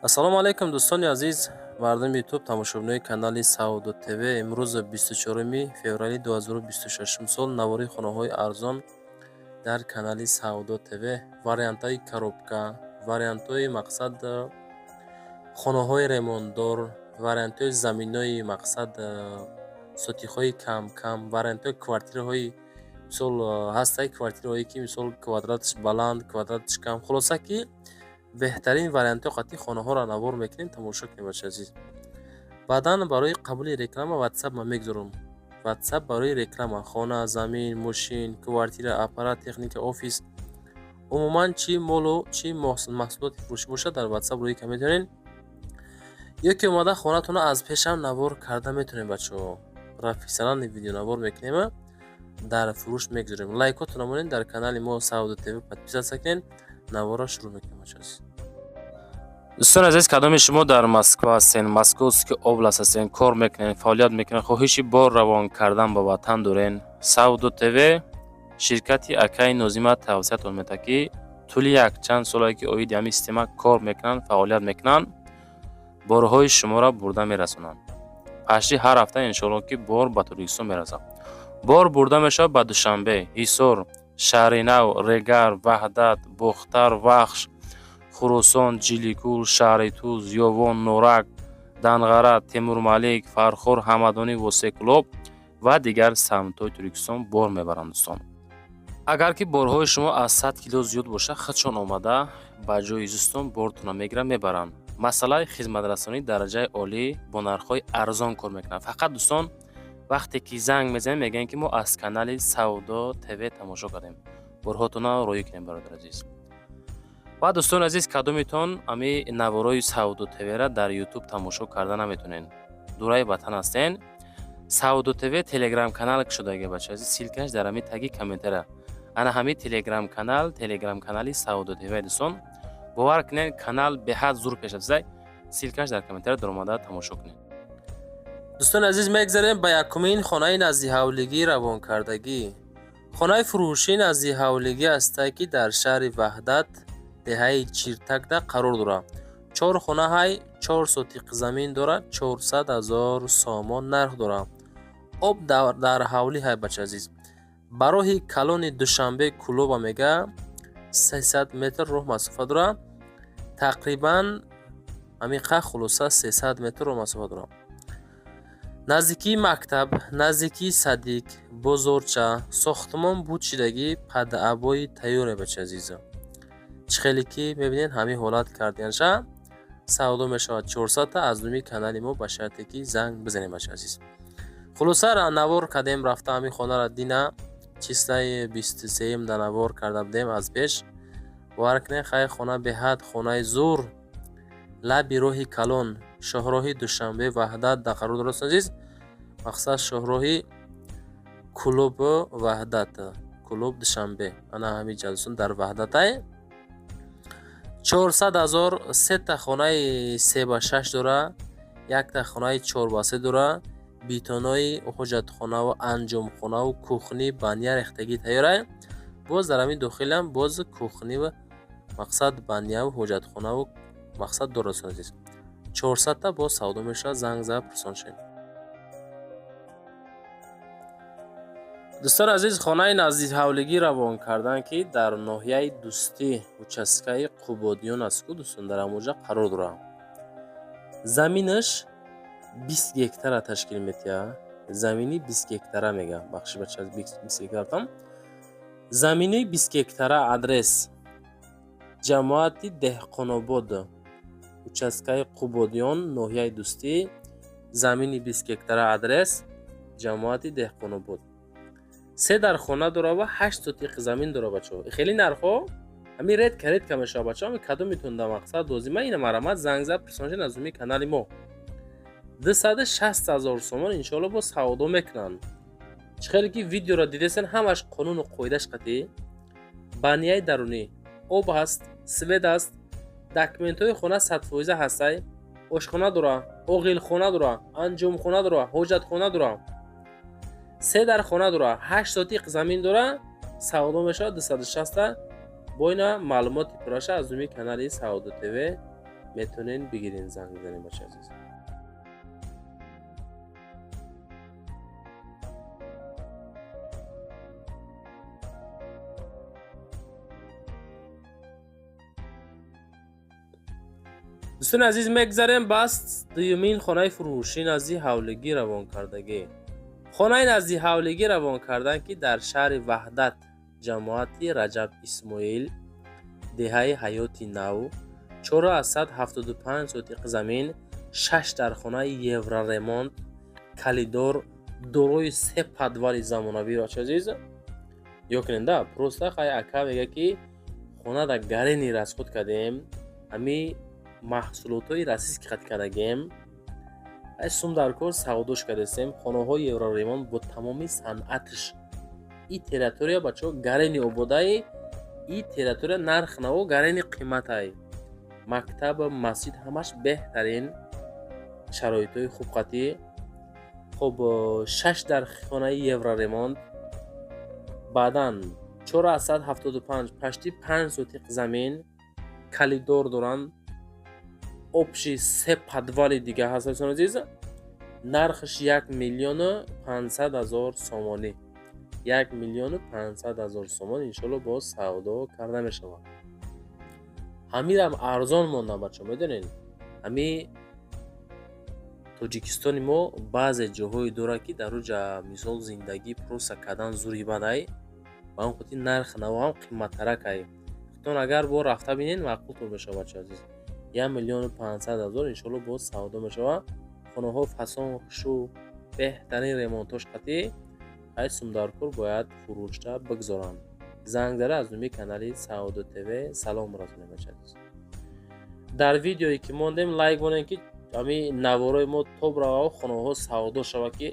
Ассалому алайкум, дӯстони азиз, мардуми Ютуб, тамошобинои канали Савдо ТВ. Имрӯз 24 феврали 2026 сол, навори хонаҳои арзон дар канали Савдо ТВ. Вариантҳои коробка, вариантҳои, мақсад, хонаҳои ремонтдор, вариантҳои заминои, мақсад, сотихҳои кам-кам, вариантҳои квартираҳои, мисол, ҳастаи квартираҳое, ки, мисол, квадраташ баланд, квадраташ кам. Хулоса, ки беҳтарин вариантҳо қатъи хонаҳоро навор мекунем, тамошо кунем, бачаи азиз. Баъдан барои қабули реклама Ватсап ман мегузорам. Ватсап барои реклама: хона, замин, мошин, квартира, аппарат, техника, офис, умуман чӣ молу чӣ маҳсулоти фурӯшӣ бошад, дар Ватсап рӯӣ ка метавонед ё ки омада хонатонро аз пешам навор карда метавонем. Бачаҳо, профессиональный видеонавор мекунем, дар фурӯш мегузорем. Лайкотонро монед, дар канали мо Савдо ТВ подписаться кунед. Наворро шурӯъ мекунем, бачаҳо азиз. Дӯстони азиз, кадоми шумо дар Москва ҳастен, Московский область ҳастен, кор мекунед, фаъолият мекунед, хоҳиши бор равон кардан ба ватан дорен, Савдо ТВ, ширкати акаи Нозима тавсиятон медиҳад, ки тӯли якчанд солае ки оиди ҳамин система кор мекунанд, фаъолият мекунанд, борҳои шуморо бурда мерасонанд. Пашти ҳар ҳафта, иншоалло, ки бор ба Тоҷикистон мерасад. Бор бурда мешавад ба Душанбе, Ҳисор, Шаҳринав, Регар, Ваҳдат, Бохтар, Вахш, Хуросон, Ҷиликул, шаҳри Туз, Ёвон, Норак, Данғара, Темурмалик, Фархор, Ҳамадонӣ, Восеъ, Кӯлоб ва дигар самтҳои Тоҷикистон бор мебаранд. Дӯстон, агар ки борҳои шумо аз 100 кило зиёд бошад, худшон омада ба ҷои зистон бортонро мегиранд, мебаранд. Масъалаи хизматрасонии дараҷаи олӣ, бо нархҳои арзон кор мекунанд. Фақат, дӯстон, вақте ки занг мезанем, мегӯянд, ки мо аз канали Савдо ТВ тамошо кардем, борҳотонро роҳӣ кунем, бародари азиз. Ва, дӯстони азиз, кадомитон ами наворои Савдо ТВра дар Ютуб тамошо карда наметонед, дураи ватан ҳастен, Савдо ТВ Телеграм канал кушодаги, бача азиз, ссылкаш дар ҳами таги комментария. Ана ҳами Телеграм канал, Телеграм канали Савдо ТВ. Дӯстон, бовар кунед, канал беҳад зур пешрафтазай. Ссылкаш дар комментария, даромада тамошо кунед. Дӯстони азиз, мегзарем ба якумин хонаи наздиҳавлигӣ равонкардагӣ. Хонаи фурӯшӣ наздиҳавлигӣ ҳастае, ки дар шаҳри Ваҳдат, деҳаи Чиртакда қарор дорад. Чор хона ҳай, 4 сотиқ замин дорад, 400 000 сомон нарх дорад. Об дар ҳавлӣ ҳай, бача азиз. Ба роҳи калони Душанбе Кӯлоба мега 300 метр роҳ масофа дорад, тақрибан ҳамиқа. Хулоса, 300 метр роҳ масофа дорад. Наздикии мактаб, наздикии садик, бозорча. Сохтмон буд шидагӣ, под обои тайёре, бача азизо. Чӣ хеле ки мебинед, ҳамин ҳолат кардианша. Савдо мешавад 400-та аз думи канали мо, ба шарте ки занг бизанем, бача азиз. Хулоса, навор кардем, рафта ҳамин хонаро дина, числаи 23-юм да навор карда будем аз пеш. Бовар кунед, хай, хона беҳад хонаи зур, лаби роҳи калон, шоҳроҳи Душанбе Ваҳдат да қарор дорад, азиз. Мақсад, шоҳроҳи Кӯлобу Ваҳдат, Кӯлоб Душанбе, ана ҳамин ҷа, дар Ваҳдатай. 400 000. Сета хонаи 3 ба 6 дора, якта хонаи 4 ба 3 дора. Битонои ҳоҷатхонаву анҷомхонаву кухни, баня рехтагӣ тайёрай. Боз дар ҳамин дохилам боз кухниву, мақсад, баняву ҳоҷатхонаву, мақсад, дорад, азиз. 400-та боз савдо мешавад, занг зада пурсон шавед. Дӯстони азиз, хонаи наздиҳавлигӣ равон карданд, ки дар ноҳияи Дӯстӣ, участкаи Қубодиён аст ку, дӯстон, дар ҳамонҷа қарор дорад. Заминаш 20 гектара ташкил медиҳад. Замини 20 гектара мегӯям, бахши, бача, 20 гектар. Замини 20 гектара. Адрес: ҷамоати Деҳқонобод, участкаи Қубодиён, ноҳияи Дӯстӣ. Замини 20 гектара, адрес: ҷамоати Деҳқонобод. Се дар хона дора ва 8 сотиқ замин дора, бачаҳо. Хеле нархҳо ҳамин редко, редко мешавад, бачаҳо. Ҳамин кадомитон да, мақсад, лозима, ина марамат, занг зад, пурсоншед аз рӯи канали мо. 260 000 сомон, иншоалло, боз савдо мекунанд. Чӣ хеле ки видеоро дидесен, ҳамаш қонуну қоидаш қатъӣ. Баняи дарунӣ, об ҳаст, свет ҳаст, документҳои хона 100% ҳастай. Ошхона дора, оғилхона дора, анҷомхона дора, ҳоҷатхона дора, се дар хона дора, 8 сотиқ замин дора. Савдо мешавад 260-та. Бо ина маълумоти пурраша аз рӯи канали Савдо ТВ. Метонен бигирен, занг бизанем, бача азиз. Дӯстони азиз, мегзарем ба дуюмин хонаи фурӯшӣ назди ҳавлигӣ равон кардагӣ. Хонаи назди ҳавлигӣ равон кардан, ки дар шаҳри Ваҳдат, ҷамоати Раҷаб Исмоил, деҳаи Ҳаёти Нав, 4,75 сотиқ замин, 6 дар хонаи евроремонт, коридор, дорои се подвали замонавӣ. Бача азиз, ё куненда просто хай ака мега, ки хона дар гарени расход кардем, ҳами маҳсулотҳои российский хат кардагем, ай сум дар кор савдош кардастем. Хонаҳои евроремонт бо тамоми санъатш. И территория, бачаҳо, гарени ободаи. И территория нарх наво гарени қиматай. Мактаб, масҷид, ҳамаш беҳтарин шароитҳои хубқатӣ. Хоб, шаш дар хонаи евроремонт, баъдан 4,75, почти 5 сотиқ замин, коридор доранд, общий се подвали дига ҳаст. Дӯстони азиз, нархаш 1 500 000 сомонӣ, 1 500 000 сомон, иншоалло боз савдо карда мешавад. Ҳамирам арзон монда, бачо. Медонед, ҳами Тоҷикистони мо баъзе ҷоҳое дорад, ки дар оҷа мисол зиндагӣ просто кардан зури бадай. Ба он хотир нарх навоам қиматтаракай. Худтон агар бо рафта бинед, маъқултон мешавад, бачо азиз. 1 500 000, иншоалло боз савдо мешавад. Хонаҳо фасон, хушу, беҳтарин ремонтош қатъӣ. Ай сумдаркор бояд фурӯшта бигзоранд. Занг зада, аз номи канали Савдо ТВ салом расонем, бачо азиз. Дар видеое ки мондем, лайк монем, ки ҳами наворои мо тоб равад, хонаҳо савдо шавад, ки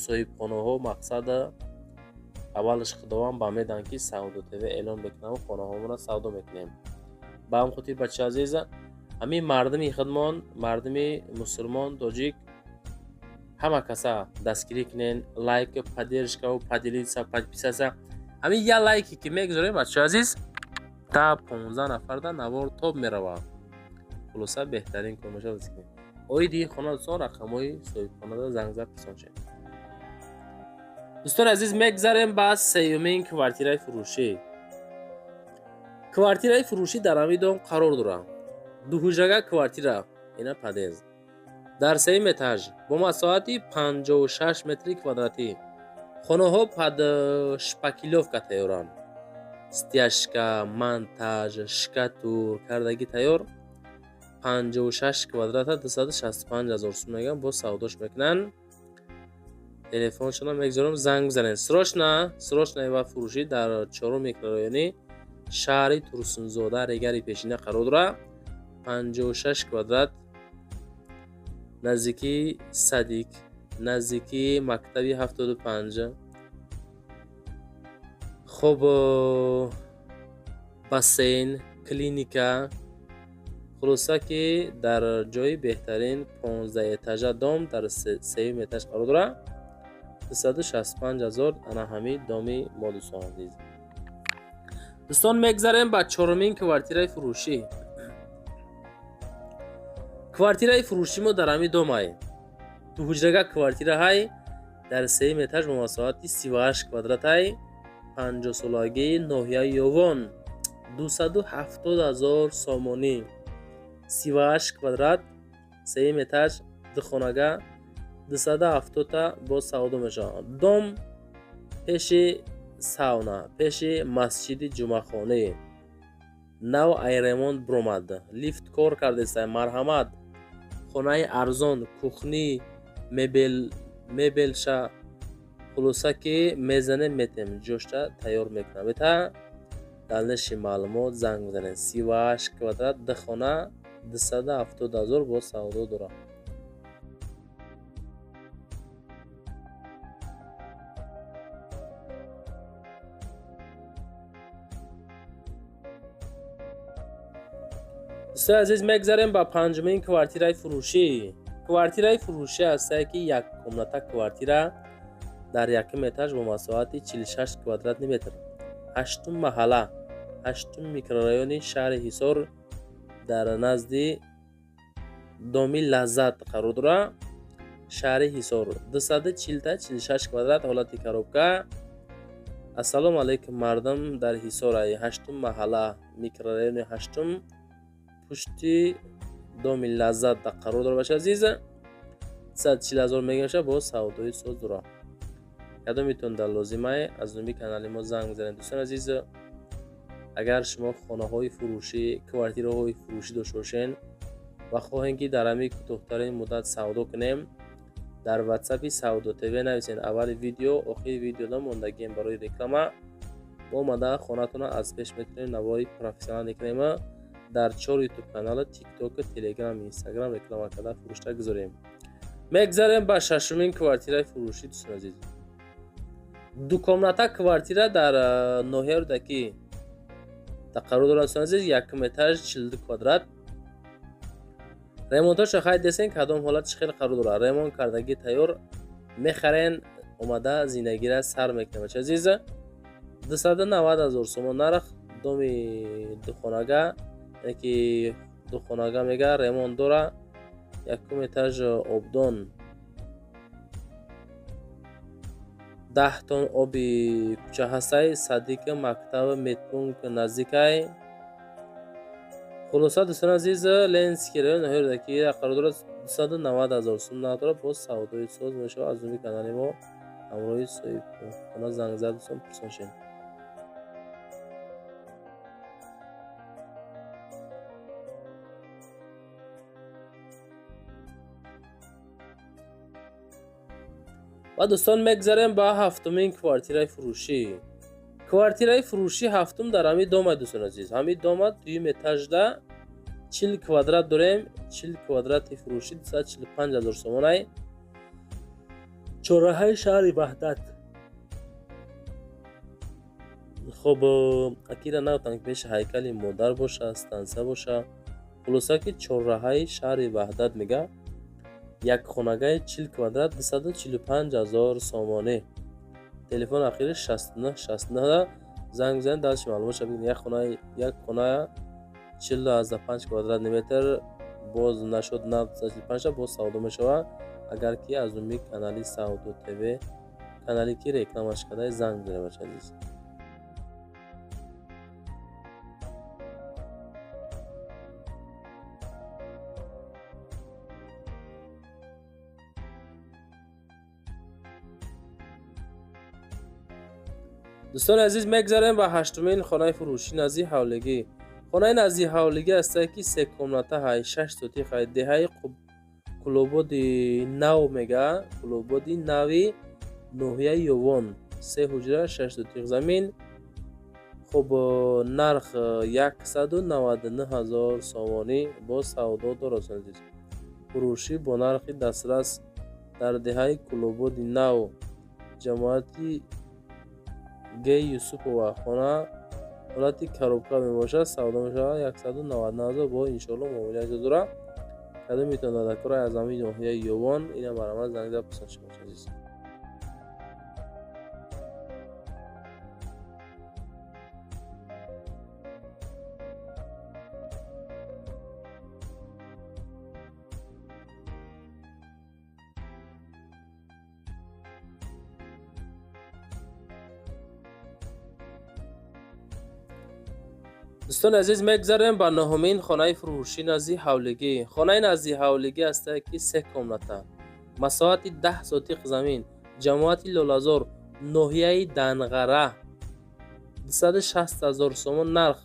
соҳибхонаҳо мақсада аввалаш Худованд ба медан, ки Савдо ТВ эълон мекунам, хонаҳомонро савдо мекунем. Ба ҳам хотир, бача азиз, ҳамин мардуми худмон, мардуми мусулмон, тоҷик, ҳама каса дастгирӣ кунен: лайк, поддержкау, поделиться, подписаться. Ҳамин як лайке ки мегузорем, бачаҳои азиз, 10-15 нафарда навор тоб меравад. Хулоса, беҳтарин кор мешавад. Оиди ин хона, дӯстон, рақамҳои соҳибхонада занг зад, пурсон шед. Дӯстони азиз, мегзарем ба сеюмин квартираи фурӯшӣ. Квартираи фурӯшӣ дар ҳамин дом қарор дорад. Дуҳуҷрага квартира, ина подъезд, дар сеюм этаж, бо масоҳати 56 метри квадратӣ. Хонаҳо под шпаклёвка тайёранд, стяжка, монтаж, штукатур кардагӣ тайёр. 56 квадрата 265 ҳазор сум мегӯям, боз савдош мекунанд. Телефоншонам мегузорам, занг бизанед срочно, срочно. Ва фурӯшӣ дар чорум микрорайони шаҳри Турсунзода, Регари пешина қарор дорад. 56 квадрат, наздикии садик, наздикии мактаби 75. Хоб, бассейн, клиника, хулоса, ки дар ҷои беҳтарин, 15 этажа дом, дар сеюм этаж қарор дорад. 265 ҳазор, ана ҳамин доми мо, дӯстон азиз. Дӯстон, мегзарем ба чорумин квартираи фурӯшӣ. Квартираи фурӯшӣ мо дар ҳамин домай, дуҳуҷрага квартираҳай, дар сеюм этаж, бо масоҳати 38 квадратай, 50-солагии, ноҳияи Ёвон, 270 ҳазор сомонӣ. 38 квадрат, сеюм этаж, духонага, 270-та боз савдо мешавад. Дом пеши сауна, пеши масҷиди ҷумъахонӣ, нав ай ремонт биромад, лифт кор кардеста. Марҳамат, хонаи арзон, кухни, мебелша, хулоса, ки мезанем, метем, ҷошта тайёр мекунам. Бета дальнейший маълумот занг бизанед. 38 квадрат, ду хона, 270 ҳазор, боз савдо дорад. Дӯстои азиз, мегзарем ба панҷумин квартираи фурӯшӣ. Квартираи фурӯшӣ ҳастае, ки яккомната квартира дар якум этаж, бо масоҳати 46 квадратный метр, ҳаштум маҳалла, ҳаштум микрорайони шаҳри Ҳисор, дар назди Доми Лаззат қарор дорад, шаҳри Ҳисор, 240 та 46 квадрат, ҳолати коробка. Ассалому алайкум, мардум. Дар Ҳисораи, ҳаштум маҳалла, микрорайони ҳаштум, пушти Доми Лаззат қарор дорад. Бачаи азиз, 240 000 мегӯяша, бо савдои соз дорад. Кадомитон дар лозимае, аз номи канали мо занг бизанед. Дӯстони азиз, агар шумо хонаҳои фурӯшӣ, квартираҳои фурӯшӣ дошта бошед ва хоҳем, ки дар ҳамин кӯтоҳтарин муддат савдо кунем, дар ватсапи Савдо ТВ нависед. Аввали видео, охири видеода мондагием барои реклама. Мо омада хонатонро аз пеш метавонем, навои профессионал мекунем, дар чор ютуб канала, Тикток, Телеграм, Инстаграм реклама карда, фурӯшта гузорем. Мегзарем ба шашумин квартираи фурӯшӣ. Дӯстони азиз, двухкомната квартира дар ноҳияи Рӯдакӣ қарор дорад. Дӯстони азиз, якум этаж, 42 квадрат. Ремонтошо хай десен, кадом ҳолат, чӣ хел қарор дорад. Ремонт кардагӣ, тайёр, мехарен, омада зиндагира сар мекунем. Бачаи азиз, 290 000 сомон нарх. Доми духонага, яъне ки духонага мега, ремонт дора, якум этаж, обдон, 10 тонн оби кӯча ҳастай, садик, мактаб, медпункт наздикай. Хулоса, дӯстони азиз, Ленинский район, ноҳияи Рӯдакӣ қарор дорад. 290 000 сум нарх дорад, боз савдои соз мешавад. Аз номи канали мо ҳамроҳи соҳибхона занг зад, дӯстон, пурсон шед. Ва, дӯстон, мегзарем ба ҳафтумин квартираи фурӯшӣ. Квартираи фурӯшӣ ҳафтум дар ҳамин дома. Дӯстони азиз, ҳамин дома дуюм этажда 40 квадрат дорем. 40 квадрати фурӯшӣ 245 000 сомонай. Чорраҳаи шаҳри Ваҳдат. Хоб, акира нагуфтам, ки пеши ҳайкали модар боша, станция боша. Хулоса, ки чорраҳаи шаҳри Ваҳдат мега, як хонагаи 40 квадрат, 245 000 сомонӣ. Телефон ахири 69 69, занг бизанед, дальше маълумотша бигиред. Як хона 40,5 квадратный метр, боз нашуд на 245, боз савдо мешавад, агар ки аз номи канали Савдо ТВ, канале ки рекламаш карда, занг бизанед, бачаи азиз. Дӯстони азиз, мегзарем ба ҳаштумин хонаи фурӯшӣ назди ҳавлигӣ. Хонаи назди ҳавлигӣ ҳастае, ки се комната ҳай, 6 сотих ҳай, деҳаи Кулободи Нав мега, Кулободи Нави ноҳияи Ёвон, се ҳуҷра, 6 сотих замин. Хуб, нарх 199 000 сомонӣ, боз савдо дорад. Азиз, фурӯшӣ бо нархи дастрас дар деҳаи Кулободи Нав, ҷамоати Г Юсупова. Хона ҳолати коробка мебошад, савдо мешавад 199 000, бо иншоалло муомила дорад. Кадом метавонад дакора аз ҳамин ноҳияи Ёвон, ина марҳамат, занг зад, пурсон шавад, азиз. Дӯстони азиз, мегзарем ба нуҳумин хонаи фурӯшӣ назди ҳавлигӣ. Хонаи назди ҳавлигӣ ҳастае, ки се комната, масоҳати 10 сотиқ замин, ҷамоати Лолазор, ноҳияи Данғара, 260 000 сомон нарх.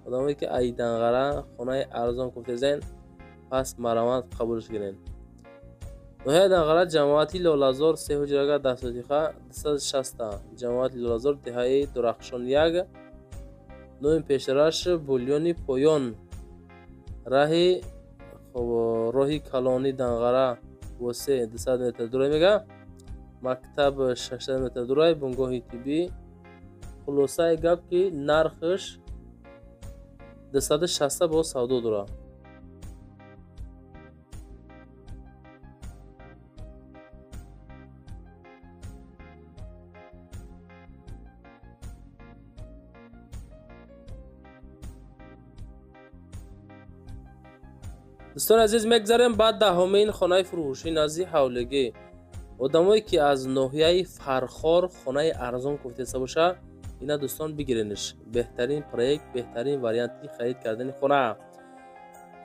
Одамое ки ай Данғара хонаи арзон гуфтезен, пас марҳамат, қабулш кунед. Ноҳияи Данғара, ҷамоати Лолазор, се ҳуҷрага, 10 сотиха, 260. Ҷамоати Лолазор, деҳаи Дурахшон як, номи пешраш Бульёни Поён, раҳи роҳи калони Данғара восе 200 метр дурай мега, мактаб 600 метр дурай, бунгоҳи тиббӣ. Хулосаи гап, ки нархаш 260, боз савдо дорад. Дӯстони азиз, мегзарем ба 10-умин хонаи фурӯшӣ назди ҳавлигӣ. Одамое ки аз ноҳияи Фархор хонаи арзон кофтеста боша, ина, дӯстон, бигиренш. Беҳтарин проект, беҳтарин варианти харид кардани хона.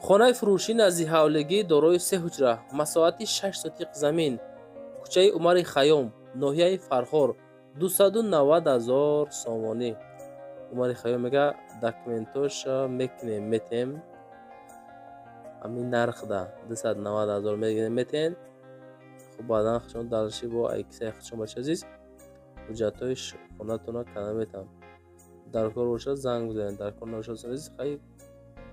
Хонаи фурӯшӣ назди ҳавлигӣ дорои се ҳуҷра, масоҳати 6 сотиқ замин, кӯчаи Умари Хайём, ноҳияи Фархор, 290 000 сомонӣ. Умари Хайём мега, документоша мекунем, метем. Ҳамин нархда 290 000 метен. Хуб, баъдан шумо дальше бо айкисаи худшон, бача азиз, ҳуҷҷатҳои хонатонро кана метам. Дар кор бошад, занг бизанед, дар кор набошад, азиз, хай,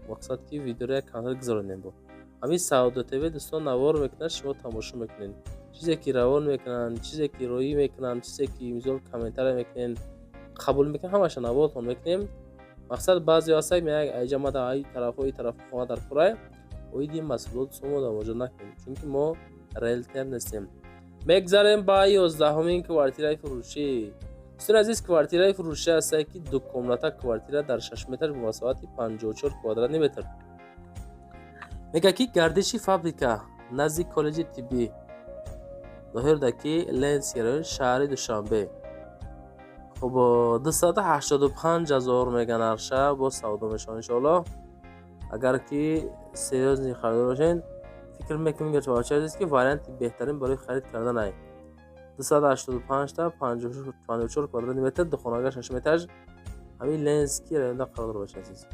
мақсад ки видеоро як камтар гузаронем. Бо ҳамин Савдо ТВ, дӯстон, навор мекунад, шумо тамошо мекунед. Чизе ки равон мекунанд, чизе ки роӣ мекунанд, чизе ки, мисол, комментария мекунед, қабул мекунем, ҳамаша навортон мекунем. Мақсад, баъзеҳо ҳастак, меяк айҷа мада, ай тарафҳо, и тараф хона дар курай. Оиди масъулот сумо муроҷиат накунем, чунки мо риэлтор нестем. Мегзарем ба 11-умин квартираи фурӯшӣ. Дӯстони азиз, квартираи фурӯшӣ ҳастае ки дукомната квартира дар 6 метр бо масоҳати 54 квадратный метр. Мегӯяд ки гардиши фабрика, назди коллеҷи тиббӣ, ноҳияи Рӯдакӣ, Ленинский район, шаҳри Душанбе. Хуб, 285 000 мега нарша, боз савдо мешавад, иншоаллоҳ. Агар ки серьёзный харидор бошед, фикр мекунем, бачаи азиз, ки варианти беҳтарин барои харид кардан ай 285 та 54 квадратный метр, духонага, шашметаж, ҳамин Ленинский районда қарор дорад, бачаи азиз.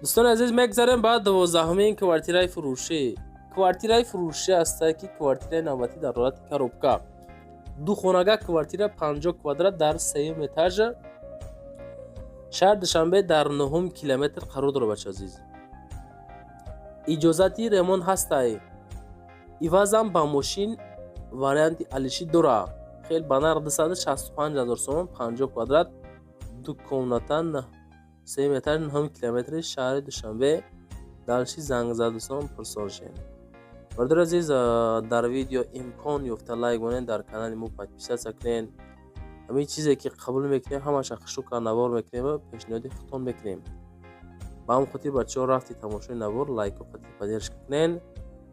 Дӯстони азиз, мегзарем ба 12-умин квартираи фурӯшӣ. Квартираи фурӯшӣ ҳастае ки квартираи навбатӣ дар ҳолати коробка, духонага квартира, 50 квадрат, дар сеюм этаж, шаҳр Душанбе, дар нуҳум километр қарор дорад, бача азиз. Иҷозати ремонт ҳастай, ивазам ба мошин варианти алишӣ дора. Хел ба нарх 265 000 сомон, 50 квадрат, ду комната, сеюм этаж, нуҳум километри шаҳри Душанбе. Дальше занг зада, дӯстон, пурсон шед. Бародари азиз, дар видео имкон ёфта лайк монед, дар канали мо подписаться кунед. Ҳамин чизе ки қабул мекунем, ҳамаша хушрука навор мекунем ва пешниҳоди худтон мекунем. Ба ҳамн хотир, бачаҳо, рафти тамошои навор лайку қатъи поддержка кунед.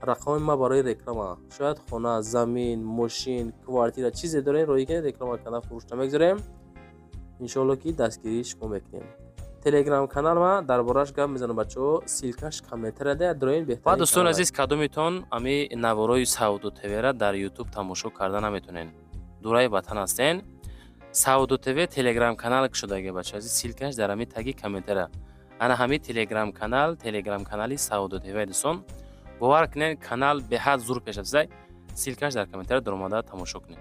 Рақами ма барои реклама, шояд хона, замин, мошин, квартира, чизе дорем, роӣ кунед, реклама карда фурӯшта мегузорем. Иншоалло ки дастгирии шумо мекунем. Телеграм канал ма дар бораш гап мезанам, бачаҳо, ссылкаш комментарияда дроин. Беҳтарин. Дӯстони азиз, кадомитон ами наворои Савдо ТВра дар Ютуб тамошо карда наметонен, дураи ватан ҳастен, Савдо ТВ телеграм канал кушодаги, бача азиз, ссылкаш дар ҳами таги комментария. Ана ҳами телеграм канал, телеграм канали Савдо ТВ. Дӯстон, бовар кунед, канал беҳад зур пеш рафтаи. Ссылкаш дар комментария, даромада тамошо кунед.